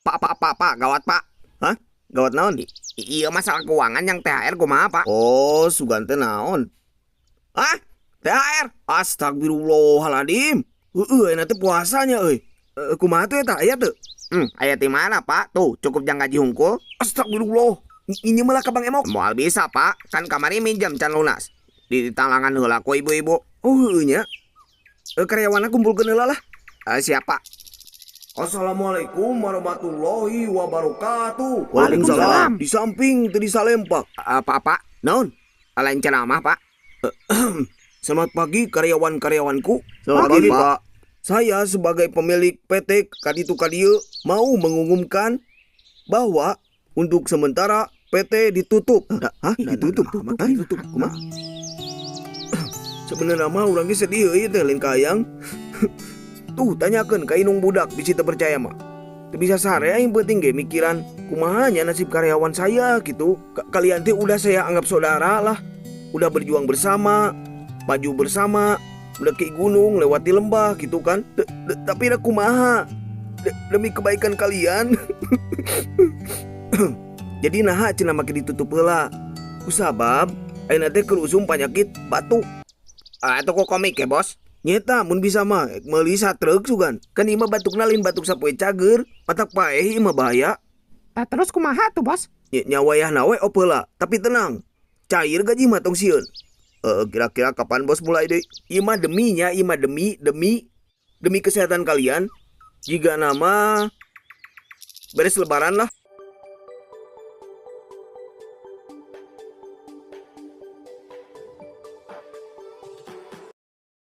Pak, Pak, Pak, Pak, gawat, Pak. Hah? Gawat naon? Iya, masalah keuangan yang THR kumaha, Pak? Oh, sugan teh naon? Hah? THR? Astagfirullahaladzim. Heeh, ayeuna teh puasanya euy. Kumaha tuh eta, aya teu? Aya di mana, Pak? Tuh, cukup jang gaji hungkul. Astagfirullah. Ini malah ka Bang Emok. Moal bisa, Pak. Kan kamari minjem can lunas. Di talangan heula ku ibu-ibu. Oh, heueuh nya. Karyawanna kumpulkeun heula lah. Siapa? Assalamualaikum warahmatullahi wabarakatuh. Waalaikumsalam. Di samping teu disalempak. Pak, Pak. Naon? Lain ceramah, Pak. Selamat pagi, karyawan-karyawanku. Selamat pagi, Pak. Saya sebagai pemilik PT Kaditu Kadieu mau mengumumkan bahwa untuk sementara PT ditutup. Hah? Ditutup? Hah? Ditutup? Kumaha? Sebenarnya mah urang ge sedih euy teh, lain kayang. Tuh, tanyakeun ka indung budak, bisi teu percaya mah. Teu bisa sare aing penting ge mikiran kumaha nya nasib karyawan saya gitu. Kalian teh udah saya anggap saudara lah. Udah berjuang bersama, maju bersama, mendaki gunung, lewati lembah gitu kan. Tapi dah kumaha? Demi kebaikan kalian. Jadi naha cenah make ditutup heula? Kusabab ayeuna teh keur usum penyakit batuk. Ah, toko komik ya, Bos. Nyeta, mun bisa mah meuli satruk sugan. Kan ieu mah batukna lain batuk sapoe cager, matak paeh ieu mah, bahaya. Ah, terus kumaha tuh, Bos? Nya wayahna we op heula, tapi tenang. Cair gaji mah, tong sieun. Kira-kira kapan Bos mulai deh? Ieu mah demi nya, ieu mah demi demi demi kesehatan kalian. Jigana mah beres Lebaran lah.